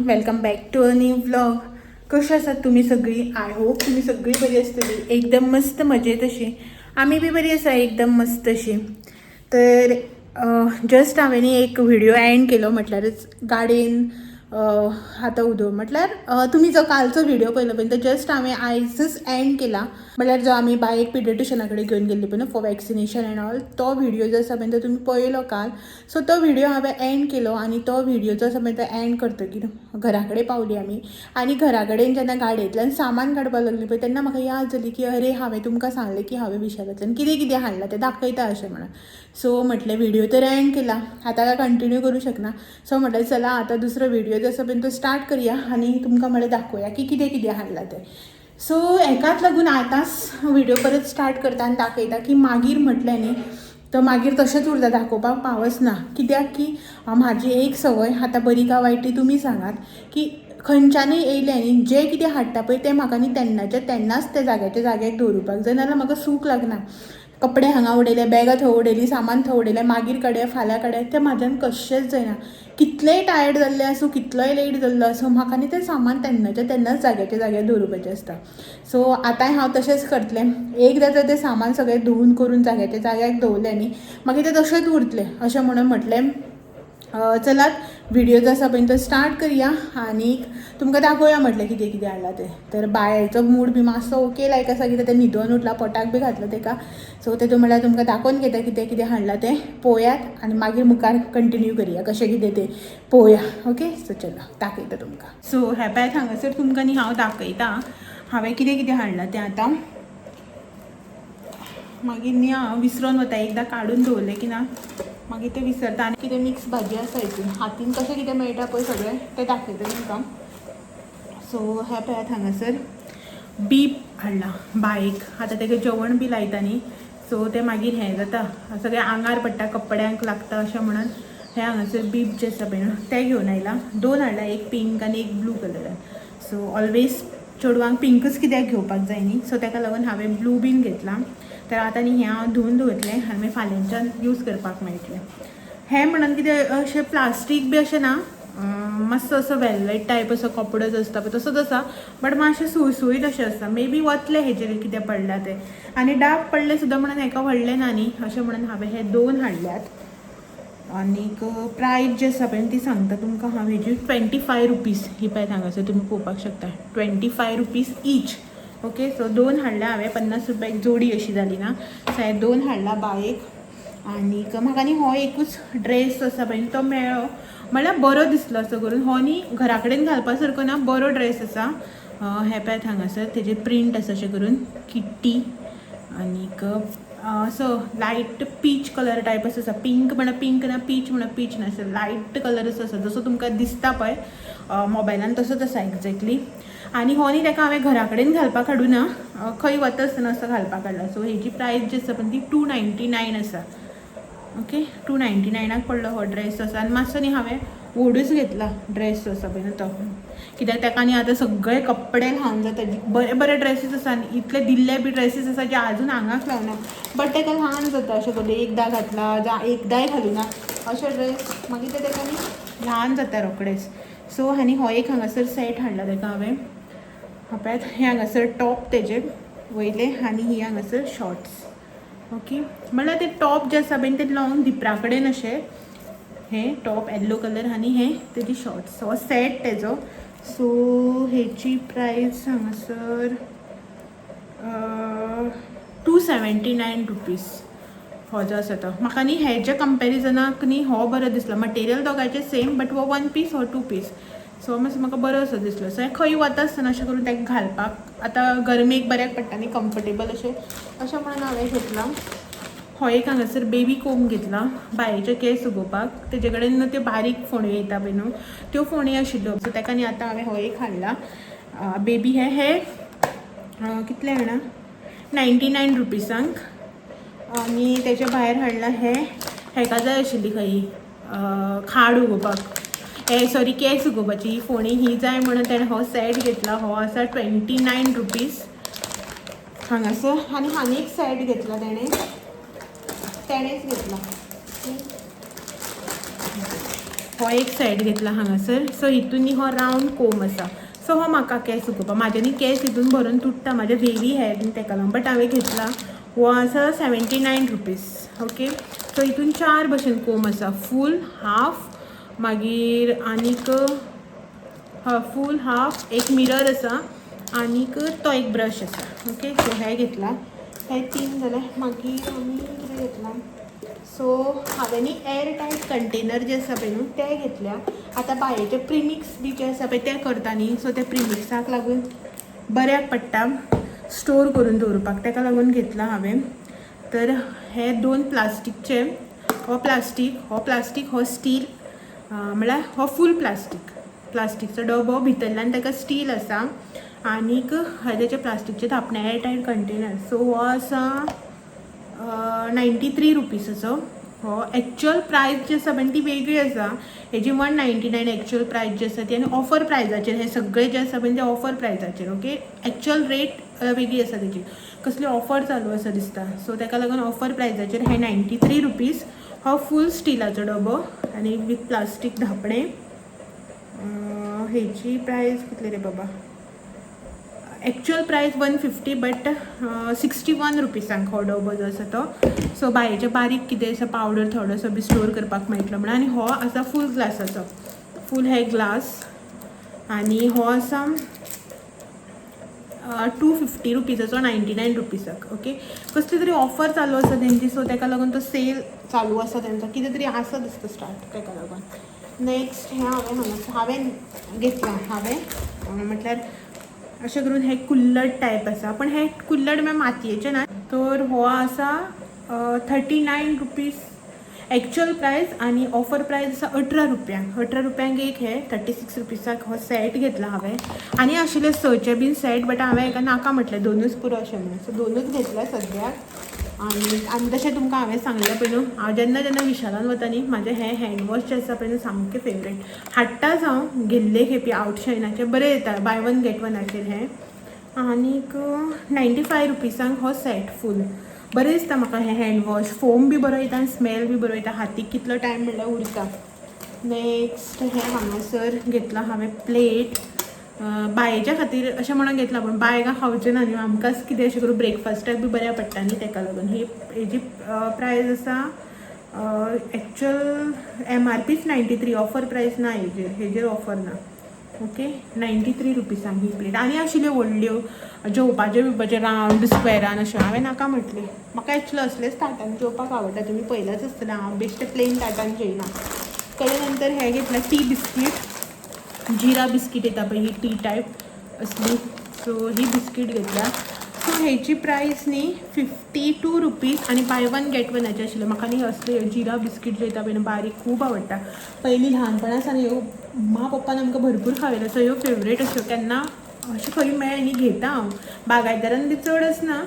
Welcome back to a new vlog. कशी आसात तुमी सगळीं? I hope तुमी सगळीं बरी आसतली, एकदम मस्त मजेत अशी. आमी बी बरी आसा, एकदम मस्त अशी. तर जस्ट हांवें एक व्हिडिओ एंड केलो, म्हटल्यारच गाडयेन आतां उदो म्हटल्यार तुमी जो कालचो व्हिडिओ पळयलो पळय, तो जस्ट हांवें आयजच एंड केला. म्हटल्यार जो आमी बायक पिडियाट्रिशना कडेन घेवन गेल्ली पळय न्हू, फॉर वॅक्सिनेशन एंड ऑल, तो व्हिडिओ जो आसा पळय तो तुमी पळयलो काल. सो तो व्हिडिओ हांवें एंड केलो आनी तो व्हिडिओ जो आसा पळय तो एंड करतकीर घरा कडेन पावली आमी. आनी घरा कडेन जेन्ना गाडयेंतल्यान सामान काडपाक लागली पळय, तेन्ना म्हाका याद जाली की अरे, हांवें तुमकां सांगलें की हांवें विशालांतल्यान कितें कितें हाडलां तें दाखयता अशें म्हणून. सो म्हटलें, व्हिडिओ तर एंड केला, आतां काय कंटिन्यू करूं शकना. सो म्हटलें, चला आतां दुसरो व्हिडिओ जो आसा पळय तो स्टार्ट करया आनी तुमकां म्हळ्यार दाखोवया की कितें कितें हाडलां तें. सो हेकाच लागून आतांच व्हिडिओ परत स्टार्ट करता आनी दाखयता की मागीर म्हटलें न्ही, तो मागीर तशेंच उरता, दाखोवपाक पावच ना. कित्याक की म्हाजी एक संवय आतां, बरी काय वायट ती तुमी सांगात, की खंयच्यानूय येयलें न्ही, जें कितें हाडटा पळय तें म्हाका न्ही तेन्नाच्या तेन्नाच त्या जाग्याच्या जाग्याक दवरुपाक जाय, नाजाल्यार म्हाका सूख लागना. कपडे हांगा उडयले, बॅगां थंय उडयली, सामान थंय उडयलें, मागीर काडया, फाल्यां काडया, तें म्हाज्यान कशेंच जायना. कितलेंय टायर्ड जाल्लें आसूं, कितलोय लेट जाल्लो आसूं, म्हाका न्ही तें सामान तेन्नाच्या तेन्नाच जाग्याच्या जाग्यार दवरुपाचें आसता. सो आतांय हांव तशेंच करतलें. एकदां जर तें सामान सगळें धुवून करून जाग्याच्या जाग्याक दवरलें न्ही, मागीर तें तशेंच उरतलें. अशें म्हणून म्हटलें, चलात व्हिडिओ जो आसा पळय तो स्टार्ट करया आनी तुमकां दाखोवया म्हटलें कितें कितें हाडलां तें. तर बायचो मूड बी मातसो ओके लायक आसा, कित्याक तें न्हिदोन उठलां, पोटाक बी घातलां तेका. सो तेतून म्हळ्यार तुमकां दाखोवन घेता कितें कितें हाडलां तें पळोवयात आनी मागीर मुखार कंटिन्यू करया, कशें कितें तें पळोवया. ओके, सो चलो दाखयता तुमकां. सो हे पळयात, हांगासर तुमकां न्ही हांव दाखयता हांवें कितें कितें हाडलां तें. आतां मागीर न्ही हांव विसरोन वता, एकदां काडून दवरलें की ना मागीर तें विसरता. आनी कितें मिक्स भाजी आसा हितून, हातीन कशें कितें मेळटा पळय सगळें, तें दाखयता तुमकां. सो हें पळयात, हांगासर बीप हाडला बायक. आतां तेका जेवण बी लायता न्ही, सो तें मागीर हें जाता, सगळें आंगार पडटा, कपड्यांक लागता, अशें म्हणून हें हांगासर बीप जें आसा पळय न्हू तें घेवन आयलां. दोन हाडला, एक पिंक आनी एक ब्लू कलरान. सो ऑलवेज चेडवांक पिंकूच कित्याक घेवपाक जाय न्ही, सो ताका लागून हांवें ब्लू बीन घेतलां. तर आतां न्ही हें हांव धुवन दवरतलें आनी मागीर फाल्यांच्यान यूज करपाक मेळटलें. हें म्हणून कितें अशें प्लास्टीक बी अशें ना, मातसो असो वेलवेट टायप असो कपडो जो आसता पळय तसोच आसा, बट मातशें सुळसुळीत अशें आसता. मे बी वतलें हेजेर कितें पडलां तें आनी डाग पडलें सुद्दां म्हणून हेका व्हडलें ना न्ही, अशें म्हणून हांवें हे दोन हाडल्यात. आनीक प्रायस जी आसा पळय ती सांगता तुमकां हांव. हेजी 25 रुपीज. ही पळयात, हांगासर तुमी पळोवपाक शकता, 25 rupees each. Okay, so दोन हाडल्या हांवें, 50 रुपया एक जोडी अशी जाली ना. सो हांवें दोन हाडला बायक. आनीक म्हाका न्ही हो एकूच ड्रेस आसा पळय तो मेळ्ळो, म्हळ्यार बरो दिसलो असो करून. हो न्ही घरा कडेन घालपा सारको ना, बरो ड्रेस आसा. हें पळयात, हांगासर तेजेर प्रिंट आसा अशें करून किट्टी आनीक असो लायट पीच कलर टायप असो आसा. पिंक म्हणा पिंक ना, पीच म्हणा पीच ना, असो लायट कलर असो आसा. जसो तुमकां दिसता पळय मोबायलान तसोच आसा एक्झॅक्टली. आनी हो न्ही ताका हांवें घरा कडेन घालपाक हाडूं ना, खंय वता आसतना असो घालपाक हाडला. सो हेजी प्रायस जी आसा पळय ती 299 आसा. ओके, 299ak पडलो हो ड्रेस आसा. आनी मातसो न्ही हांवें व्हडूच घेतला ड्रेस जो आसा पळय न्हू तो, कित्याक ताका न्ही आतां सगळे कपडे ल्हान जाता. बरे बरे ड्रेसीस आसा आनी इतले दिल्ले बी ड्रेसीस आसा जे आजून आंगाक लावना, बट ताका ल्हान जाता. अशें करून एकदां घातला जावं एकदांय घालूना अशे ड्रेस, मागीर ते ताका न्ही ल्हान जाता रोखडेच. सो आनी हो एक हांगासर सेट हाडला ताका हांवें. हा पळयात, हे हांगासर टॉप तेजे वयले आनी ही हांगासर शॉर्ट्स. ओके, म्हणल्यार ते टॉप जे आसा पळय ते लॉंग धिपरा कडेन अशे. हे टॉप येल्लो कलर आनी हे तेजी शॉर्ट्स, हो सेट तेजो. सो हेची प्रायस हांगासर 279 रुपीज हो जो आसा तो. म्हाका न्ही हेच्या कंपेरिजनाक न्ही हो बरो दिसलो. मटेरियल दोगांयचें सेम, बट हो वन पीस, हो टू पीस. सो मातसो म्हाका बरो असो दिसलो. सो खंय वता आसतना अशें करून ताका घालपाक आतां गरमेक बऱ्याक पडटा न्ही, कम्फर्टेबल अशें, अशें म्हणून हांवें घेतला. हो एक हांगासर बेबी कोम घेतला बायेचे केंस उगोवपाक. तेजे कडेन न्हू त्यो बारीक फोण्यो येता पळय न्हू, त्यो फोण्यो आशिल्ल्यो. सो ताका न्ही आतां हांवें हो एक हाडला बेबी. हे हे कितले जाणा? 99 रुपीसांक. आनी तेच्या भायर हाडला हे, हेका जाय आशिल्ली खंय खाड उगोवपाक, ए सॉरी, केंस उगोवपाची ही फोणी ही जाय म्हणून तेणें हो सेट घेतला. हो आसा 29 रुपीज हांगासर. आनी आनी एक सेट घेतला तेणें, तेणेच घेतला. हो हो एक सेट घेतला हांगासर. सो हितून न्ही हो रावंड कोम आसा. सो हो म्हाका केस सुकोवपाक, म्हाजे न्ही केस हितून भरून तुट्टा, म्हाजे वेवी हेर न्ही तेका लागून, बट हांवें घेतला. हो आसा 79 रुपीज, ओके. सो हितून चार भशेन कोम आसा, फूल, हाफ, मागीर आनीक फूल, हाफ, एक मिरर आसा आनीक तो एक ब्रश आसा, ओके. सो हे घेतला, हे तीन जाले. मागीर आमी कितें घेतला? सो हांवें न्ही एअर टायट कंटेनर जे आसा पळय न्हू, ते घेतल्या. आतां बायेचे प्रिमिक्स बी जे आसा पळय ते करता न्ही, सो ते प्रिमिक्साक लागून बऱ्याक पडटा स्टोर करून दवरपाक, ताका लागून घेतला हांवें. तर हे दोन प्लास्टीकचे, हो प्लास्टीक, हो प्लास्टीक, हो स्टील, म्हळ्यार हो फूल प्लास्टीक, प्लास्टीकचो डबो, भितरल्यान ताका स्टील आसा आनीक हे तेचे प्लास्टीकचे धापणे, एअर टायट कंटेनर. सो हो आसा 93 रुपीसाचो. हो एक्चुअल प्रायस जी आसा पण ती वेगळी आसा हेजी. 199 एक्चुअल प्रायस जी आसा ती आनी ऑफर प्रायजाचेर. हे सगळे जे आसा पळय ते ऑफर प्रायजाचेर, ओके. एक्चुअल रेट वेगळी आसा तेजी. कसली ऑफर चालू आसा दिसता, सो ताका लागून ऑफर प्रायजाचेर हे 93 रुपीज. हो फूल स्टिलाचो डबो आनी विथ प्लास्टीक धापणे. हेची प्रायस कितली रे बाबा? Actual price 150, but 61 रुपीसांक हो डबो जो आसा तो. सो बायेचे बारीक कितें आसा, पावडर थोडोसो बी स्टोर करपाक मेळटलो म्हणून. आनी हो आसा फूल ग्लासाचो, फूल हे ग्लास आनी हो आसा 250 रुपीजाचो, 99 रुपीसाक, ओके. कसली तरी ऑफर चालू आसा तेंची, सो ताका लागून तो सेल चालू आसा तेंचो, कितें तरी आसा दिसता स्टार्ट, ताका लागून. नेक्स्ट हें हांवें हांगा हांवें घेतलां. हांवें म्हटल्यार अशें करून हे कुल्लड टायप आसा, पण हे कुल्लड म्हळ्यार मातयेचे ना. तर हो आसा 39 रुपीज एक्चुअल प्रायस आनी ऑफर प्रायस आसा 18 रुपयांक, 18 रुपयांक एक. हे 36 रुपीसाक हो सेट घेतला हांवें. आनी आशिल्ले सचे बीन सेट, बट हांवें हेका नाका म्हटलें, दोनूच पुरो अशें म्हणून. सो दोनूच घेतले सद्याक. आनी आनी तशें तुमकां हांवें सांगलें पळय न्हू, हांव जेन्ना जेन्ना विशालान वता न्ही, म्हाजें हें हँड वॉश जें आसा पळय न्हू, सामकें फेवरेट. हाडटाच हांव गेल्ले खेपी. आउटशायनाचें बरें येता, बाय वन गेट वनाचेर हें. आनीक 95 रुपीसांक हो सेट फूल. बरें दिसता म्हाका हें हँड वॉश. फोम बी बरो येता आनी स्मेल बी बरो येता. हातीक कितलो टायम म्हणल्यार उरता. नेक्स्ट हें हांगासर घेतलां हांवें प्लेट, बायेच्या खातीर अशें म्हणून घेतलां, पूण बाय काय खावचें ना न्हू, आमकांच कितें अशें करून ब्रेकफास्टाक बी बऱ्याक पडटा न्ही, तेका लागून. ही हेजी प्रायस आसा एक्चुअल एमआरपीच 93, ऑफर प्रायस ना हेजेर, हेजेर ऑफर ना, ओके. 93 रुपीसांक ही प्लेट. आनी आशिल्ल्यो व्हडल्यो जेवपाच्यो बिवपाच्यो रावंड स्क्वेरान अश्यो, हांवें नाका म्हटलें. म्हाका एक्चुअली असलेच ताटान जेवपाक आवडटा, तुमी पळयलाच आसतलें. हांव बेश्टें प्लेन ताटान जेयना. तेजे नंतर हें घेतलें, टी बिस्कीट, जिरा बिस्कीट येता पळय, ही टी टायप असली. सो ही बिस्कीट घेतल्या. सो हेची प्रायस न्ही 52 रुपीज आनी बाय वन गेट वनाचे आशिल्ले. म्हाका न्ही असले जिरा बिस्कीट जे येता पळय न्हू बारीक, खूब आवडटा. पयलीं ल्हानपणा सावन ह्यो मा पप्पान आमकां भरपूर खावयला, सो ह्यो फेवरेट अश्यो. केन्ना अशें खंय मेळ्ळें न्ही, घेता हांव. बागायतदारान बी चड आसना,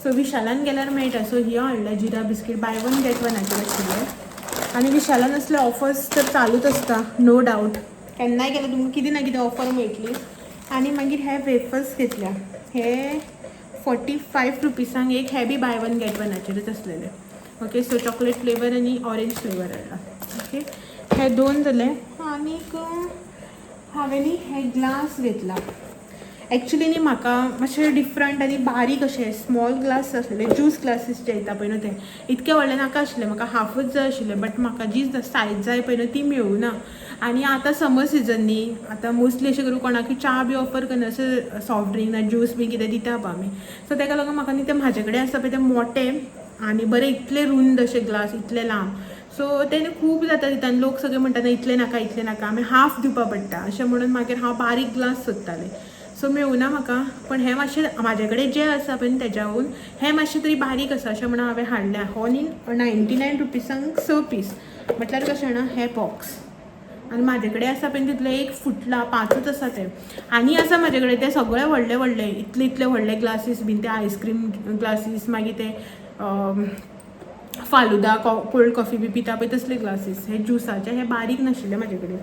सो विशालान गेल्यार मेळटा. सो ही हाडल्या जिरा बिस्कीट, बाय वन गेट वनाचेर आशिल्ले. आनी विशालान असले ऑफर्स तर चालूच आसता, नो डावट. केन्नाय गेल्यार तुमकां कितें ना कितें ऑफर मेळटली. आनी मागीर हे वेफर्स घेतल्या. हे 45 रुपीसांक एक. हे बी बाय वन गेट वनाचेरच आसलेले, ओके. सो चॉकलेट फ्लेवर आनी ऑरेंज फ्लेवर हाडला, ओके. हे दोन जाले. आनीक हांवें न्ही हे ग्लास घेतला. एक्चुली न्ही म्हाका मातशें डिफरंट आनी बारीक अशें स्मॉल ग्लास आसलेले, ज्यूस ग्लासीस जे येता पळय न्हू, ते इतके व्हडले नाका आशिल्ले म्हाका, हाफूच जाय आशिल्ले. बट म्हाका जी सायज जाय पळय न्हू, ती मेळूं ना. आनी आतां समर सिजन न्ही, आतां मोस्टली अशें करून कोणाकूय च्या बी ऑफर करना, अशें सॉफ्ट ड्रिंक ना ज्यूस बी कितें दिता पळय आमी. सो तेका लागून म्हाका न्ही ते म्हाजे कडेन आसा पळय ते मोठे आनी बरे इतले रुंद अशे ग्लास, इतले लांब. सो ते न्ही खूब जाता दिता आनी लोक सगळे म्हणटा, ना, इतले नाका, इतले नाका, आमी हाफ दिवपा पडटा अशें म्हणून. मागीर हांव बारीक ग्लास सोदतालें, सो मेळूना म्हाका. पण हें मातशें म्हाजे कडेन जें आसा पळय तेज्याहून हें मातशें तरी बारीक आसा अशें म्हणून हांवें हाडलें. हो न्ही 99 रुपीसांक स पीस, म्हटल्यार कशें जाणा, हें बॉक्स. आनी म्हाजे कडेन आसा पळय तितले एक फुटला, पांचूच आसा ते. आनी आसा म्हाजे कडेन ते सगळे व्हडले व्हडले, इतले इतले व्हडले ग्लासीस बीन, ते आयस्क्रीम ग्लासीस, मागीर ते फालुदा, कोल्ड कॉफी बी पिता पळय तसले ग्लासीस. हे ज्युसाचे हे बारीक नाशिल्ले म्हाजे कडेन.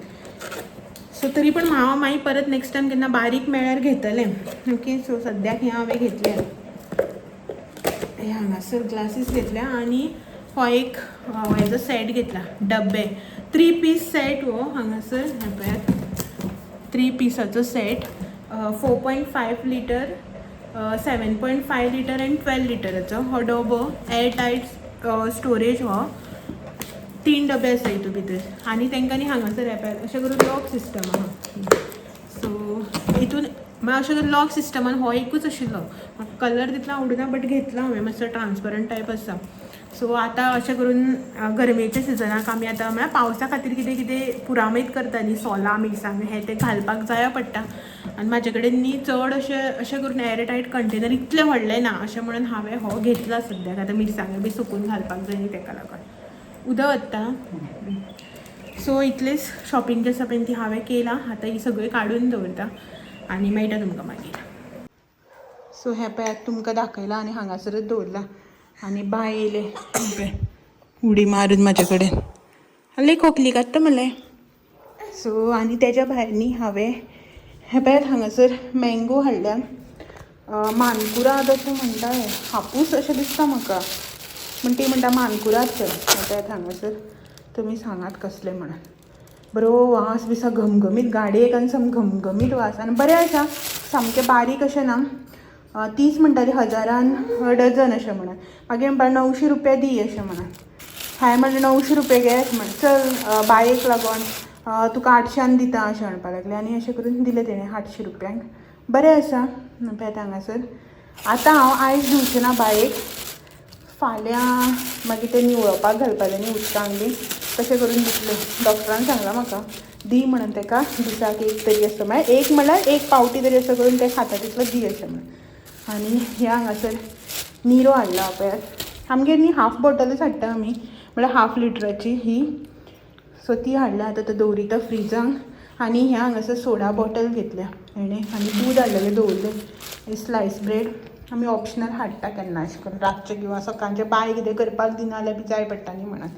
सो तरी पण हांव मागीर परत नेक्स्ट टायम केन्ना बारीक मेळ्ळ्यार घेतलें, ओके. सो सद्याक हें हांवें घेतलें, हे हांगासर ग्लासीस घेतल्या. आनी हो एक हेजो सेट घेतला, डब्बे, 3 पीस सेट हो हांगासर. हें पळयात, 3 पिसाचो सेट, 4.5 लिटर, 7.5 लिटर आनी 12 लिटराचो हो डबो, एअर टायट स्टोरेज. हो 3 डबे आसा हितून भितर. आनी तेंकां हांगासर हें पळयात, अशें करून लॉक सिस्टम आहा. सो हितून म्हळ्यार अशें करून लॉक सिस्टमान हो एकूच आशिल्लो. म्हाका कलर तितलो आवडना, बट घेतला हांवें, मातसो ट्रान्सपरंट टायप आसा. सो आतां अशें करून गरमेच्या सिजनाक आमी आतां म्हळ्यार पावसा खातीर कितें कितें पुरामेत करता न्ही, सोलां, मिरसांग हें तें घालपाक जाय पडटा. आनी म्हाजे कडेन न्ही चड अशें अशें करून एअर टायट कंटेनर इतलें व्हडलें ना, अशें म्हणून हांवें हो घेतला सद्याक. आतां मिरसांग्यो बी सुकून घालपाक जाय न्ही, तेका लागून उदक वता. सो इतलेंच शॉपिंग जें आसा पळय ती हांवें केलां. आतां ही सगळीं काडून दवरता आनी मेळटा तुमकां मागीर. सो हें पळयात, तुमकां दाखयलां आनी हांगासरच दवरलां. आनी बाय येयलें पळय उडी मारून म्हाजे कडेन, आनी खोकली काडटा म्हणलें. सो आनी तेज्या भायर न्ही हांवें हें पळयात हांगासर मँगो हाडल्या, मानकुराद अशें म्हणटा हे, हापूस अशें दिसता म्हाका, पूण ती म्हणटा मानकुराद ते. हें पळयात हांगासर, तुमी सांगात कसले म्हणून. बरो वास बी घमघमीत, गाडयेक आनी सामको घमघमीत वास. आनी बरें आसा, सामकें बारीक अशें ना. तीच म्हणटाली 1000न डझन अशें म्हणून. मागीर म्हणपा 900 रुपया दी अशें म्हणून. हांवें म्हणलें 900 रुपया घे अशें म्हणलें. चल बायेक लागून तुका 800न दिता अशें म्हणपाक लागलें. आनी अशें करून दिलें तेणें 800 रुपयांक. बरें आसा. पळयात हांगासर. आतां हांव आयज दिवचें ना बायेक, फाल्यां मागीर तें निवळपाक घालपाचें न्ही उदकान बी, तशें करून दितलें. डॉक्टरान सांगलां म्हाका दी म्हणून तेका दिसाक एक तरी असो, म्हळ्यार एक म्हळ्यार एक पावटी तरी असो करून तें खाता तितलो दी अशें म्हणून. आनी हे हांगासर निरो हाडला पळयात. आमगेर न्ही हाफ बॉटलूच हाडटा आमी, म्हळ्यार हाफ लिटराची ही. सो ती हाडल्या, आतां तो दवरिता फ्रिजांक. आनी हे हांगासर सोडा बॉटल घेतल्या हेणें. आनी दूद हाडलेलें दवरलें. स्लायस ब्रेड आमी ऑप्शनल हाडटा केन्ना अशें करून रातचें किंवां सकाळचें, बाय कितें करपाक दिना जाल्यार बी जाय पडटा न्ही म्हणून.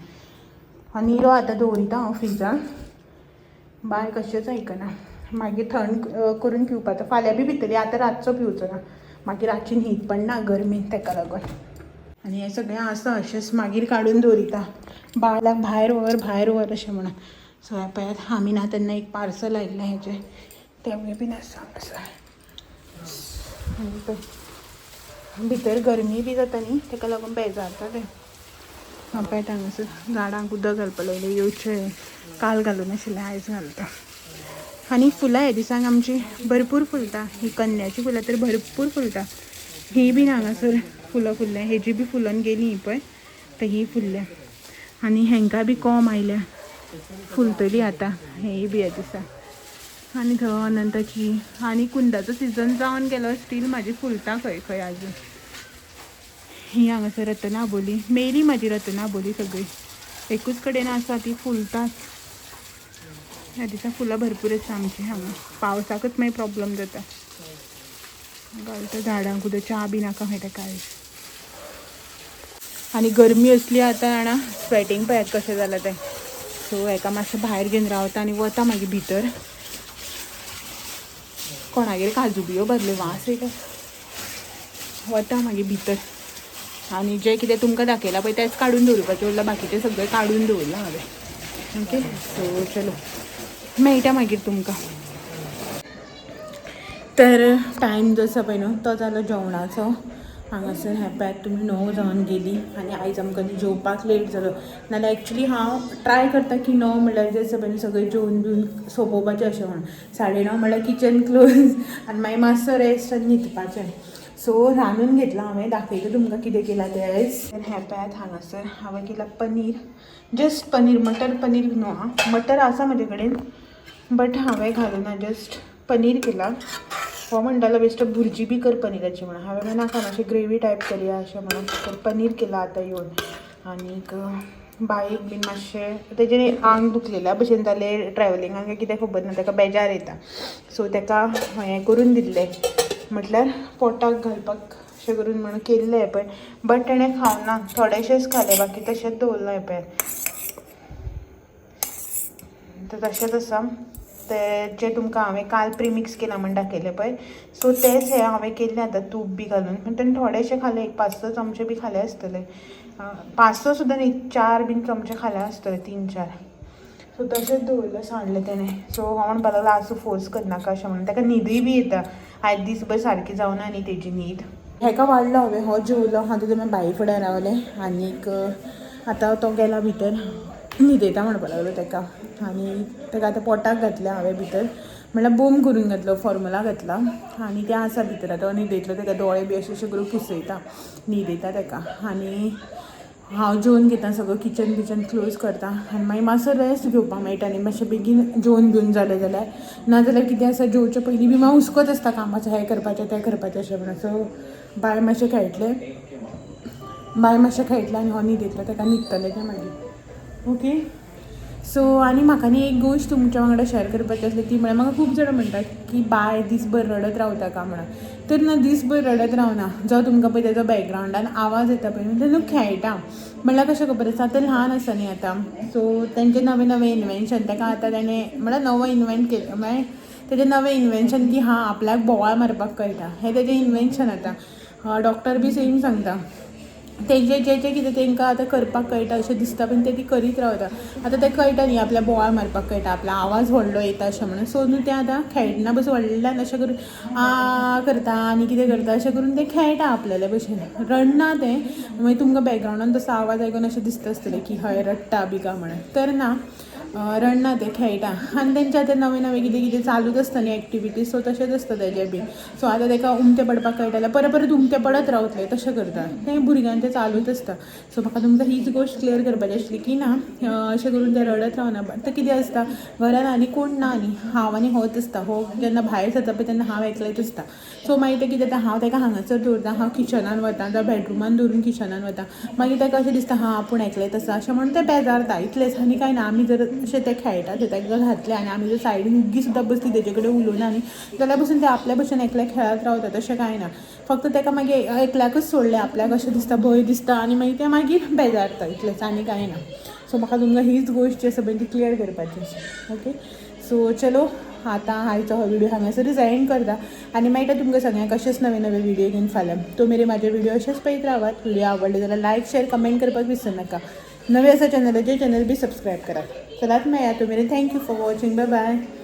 आनी निरो आतां दवरिता हांव फ्रिजान. बाय कशेंच आयकना, मागीर थंड करून पिवपाचो. फाल्यां बी पितली, आतां रातचो पिवचो ना, मागीर रातची न्हीद पडना गरमेन, तेका लागून. आनी हें सगळें आसा अशेंच मागीर काडून दवरिता. बायलाक भायर व्हर, भायर व्हर अशें म्हणून. सो हें पळयात, आमी ना तेन्ना एक पार्सल आयिल्लें हेजें, तेवूय बीन आसा हांगासर. आनी पळय भितर गरमी बी जाता न्ही, तेका लागून बेजारता तें. हां पळयात हांगासर झाडांक उदक घालपाक लागलें, येवचें काल घालूं नाशिल्लें, आयज घालता. आनी फुलां ह्या दिसांक आमची भरपूर फुलता. ही कन्याची फुलां तर भरपूर फुलता. ही बीन हांगासर फुलां फुल्ल्या, हेजी बी फुलोन गेली ही पळय, तर ही फुल्ल्या. आनी हेंकां बी कोम आयल्या, फुलतली आतां हेय बी ह्या दिसा. आनी थंय अनंताची आनी कुंदाचो सिजन जावन गेलो, स्टील म्हाजी फुलता खंय खंय आजून. ही हांगासर रत्नाबोली मेली, म्हाजी रत्नाबोली सगळी एकूच कडेन आसा, ती फुलताच. ह्या दिसा फुलां भरपूर आसा आमची हांगा. पावसाकच मागीर प्रॉब्लम जाता. घालता झाडांक उदक, च्या बी नाका खंय तेका आयज. आनी गरमी असली आतां जाणा, स्वेटींग पळयात कशें जालां तें. सो हेका मातशें भायर घेवन रावता आनी वता मागीर भितर. कोणागेर काजू बियो भरल्यो, वास येयलो. वता मागीर भितर. आनी जें कितें तुमकां दाखयलां पळय तेंच काडून दवरपाचें उरलां, बाकीचें सगळें काडून दवरलां हांवें. ओके, सो चलो मेळटा मागीर तुमकां. तर टायम जो आसा पळय न्हू तो जालो जेवणाचो. हांगासर हें पळयात तुमी, 9 जावन गेली. आनी आयज आमकां न्ही जेवपाक लेट जालो, नाल्यार एक्चुली हांव ट्राय करता की 9 म्हणल्यार जें आसा पळय न्हू सगळें जेवन बिवन सोंपोवपाचें अशें म्हणून. 9:30 म्हणल्यार किचन क्लोज आनी मागीर मातसो रेस्ट आनी न्हिदपाचें. सो रांदून घेतलां हांवें, दाखयता तुमकां कितें केलां तें आयज. तर हें पळयात हांगासर हांवें केलां पनीर, जस्ट पनीर, मटर पनीर न्हू आं. मटर आसा म्हजे कडेन, बट हांवें घालूना, जस्ट पनीर केला. हो म्हणटालो बेश्टो भुरजी बी कर पनीराची म्हणून. हांवें म्हणलें नाका, मातशें ग्रेवी टायप करया अशें म्हणून. तर पनीर केलां आतां येवन. आनीक बायक बीन मातशें तेजें आंग दुखलेल्या भशेन जालें ट्रॅवलिंगाक काय कितें खबर ना, ताका बेजार येता. सो ताका हें करून दिल्लें, म्हटल्यार पोटाक घालपाक अशें करून म्हणून केल्लें पळय, बट तेणें खावना, थोडेशेंच खालें, बाकी तशेंच दवरलां हें पळय, तर तशेंच आसा ते जे तुमकां हांवें काल प्रिमिक्स केलां म्हण दाखयलें पळय. सो तेंच हें हांवें केल्लें आतां तूप बी घालून, पण तेणें थोडेशें खालें, एक 5-6 चमचे बी खाले आसतले. पांच स सुद्दां न्ही, चार बीन चमचे खाल्या आसतले, तीन चार. सो तशेंच दवरलें, सांडलें तेणें. सो हांव म्हणपाक लागलो आसूं, फोर्स करनाका अशें म्हणून. ताका न्हिदूय बी येता. आयज दीसभर सारकी जावना न्ही तेजी न्हीद. हेका वाडलो हांवें, हो जेवलो. हांव तुजो बाई फुडें रावलें आनीक आतां तो गेला भितर, न्हिदयता म्हणपाक लागलो ताका. आनी ताका आतां पोटाक घातलें हांवें भितर, म्हणल्यार बोम करून घातलो, फॉर्मुला घातला आनी तें आसा भितर. आतां न्हिदयतलो ताका, दोळे बी अशें अशें करून पुसयता, न्हिदयता ताका. आनी हांव जेवन घेता, सगळं किचन बिचन क्लोज करता आनी मागीर मातसो रेस्ट घेवपाक मेळटा न्ही, मातशें बेगीन जेवन बिवन जालें जाल्यार. नाजाल्यार कितें आसा, जेवचे पयलीं बी मागीर हुस्कोच आसता कामाचो, हें करपाचें तें करपाचें अशें म्हणून. सो बाय मातशें खेळटलें, बाय मातशें खेळटलें आनी हो न्हिदयतलो ताका, न्हिदतलें तें मागीर. ओके, सो आनी म्हाका न्ही एक गोश्ट तुमच्या वांगडा शेअर करपाची आसली, ती म्हळ्यार म्हाका खूब जाणां म्हणटात की बाय दीसभर रडत रावता का म्हणून. तर ना, दीसभर रडत रावना. जो तुमकां पळय तेजो बॅकग्रावंडान आवाज येता पळय, तेन्ना खेळटा. म्हणल्यार कशें खबर आसा, आतां ल्हान आसा न्ही आतां, सो तेंचे नवे नवे इन्वेन्शन ताका आतां तेणें म्हळ्यार नवो इन्वेंट केलें, म्हळ्यार तेजें नवें इन्वेन्शन की हां आपल्याक बोवाळ मारपाक कळटा, हें तेजें इन्वेन्शन. आतां डॉक्टर बी सेम सांगता, तेजे जे जे कितें तांकां आतां करपाक कळटा अशें दिसता पण ते ती करीत रावता. आतां तें कळटा न्ही, आपल्या बोवाळ मारपाक कळटा, आपला आवाज व्हडलो येता अशें म्हणून. सो न्हू तें आतां खेळटना बस व्हडल्यान अशें करून आ करता आनी कितें करता अशें करून तें खेळटा आपल्याले भशेन, रडना तें. मागीर तुमकां बॅकग्रावंडान तसो आवाज आयकून अशें दिसता आसतलें की हय रडटा बी काय म्हणून, तर ना, रडना तें, खेळटा. आनी तेंचे आतां नवें नवें कितें कितें चालूच आसता न्ही एक्टिविटीज, सो तशेंच आसता तेजें बी. सो आतां ताका उमथें पडपाक कळटा जाल्यार परत परत उमथें पडत रावतलें, तशें करता तें, भुरग्यांचें चालूच आसता. सो म्हाका तुमकां हीच गोश्ट क्लियर करपाची आसली की ना, अशें करून तें रडत रावना. आतां कितें आसता, घरान आनी कोण ना न्ही, हांव आनी होच आसता. हो जेन्ना भायर सरता पळय तेन्ना हांव एकलेंच आसता. सो मागीर तें कितें जाता, हांव ताका हांगासर दवरता, हांव किचनान वता, जावं बेडरुमान दवरून किचनान वता, मागीर ताका अशें दिसता हां आपूण एकलेंच आसा अशें म्हणून तें बेजारता, इतलेंच आनी कांय ना. आमी जर अशें तें खेळटा थंय ताका घातलें आनी आमी जर सायडीन उग्गी सुद्दां बसली, तेजे कडेन उलोवना न्ही जाल्यार बसून तें आपल्या भशेन एकलें खेळत रावता. तशें कांय ना, फक्त ताका मागीर एकल्याकूच सोडलें आपल्याक अशें दिसता, भंय दिसता आनी मागीर तें मागीर बेजारता, इतलेंच आनी कांय ना. सो म्हाका तुमकां हीच गोश्ट जी आसा पळय ती क्लियर करपाची आसा. ओके, सो चलो, आतां आयचो हो व्हिडिओ हांगासरूच एंड करता आनी मेळटा तुमकां सगळ्यांक अशेंच नवे नवे व्हिडिओ घेवन फाल्यां. तो मेरेन म्हाजे व्हिडिओ अशेंच पळयत रावात. व्हिडिओ आवडले जाल्यार लायक, शेअर, कमेंट करपाक विसरू नाका. नवे आसा चॅनलाचेर, चॅनल बी सबस्क्रायब करात. चलात मेळया, तो मेरेन thank you for watching, bye bye.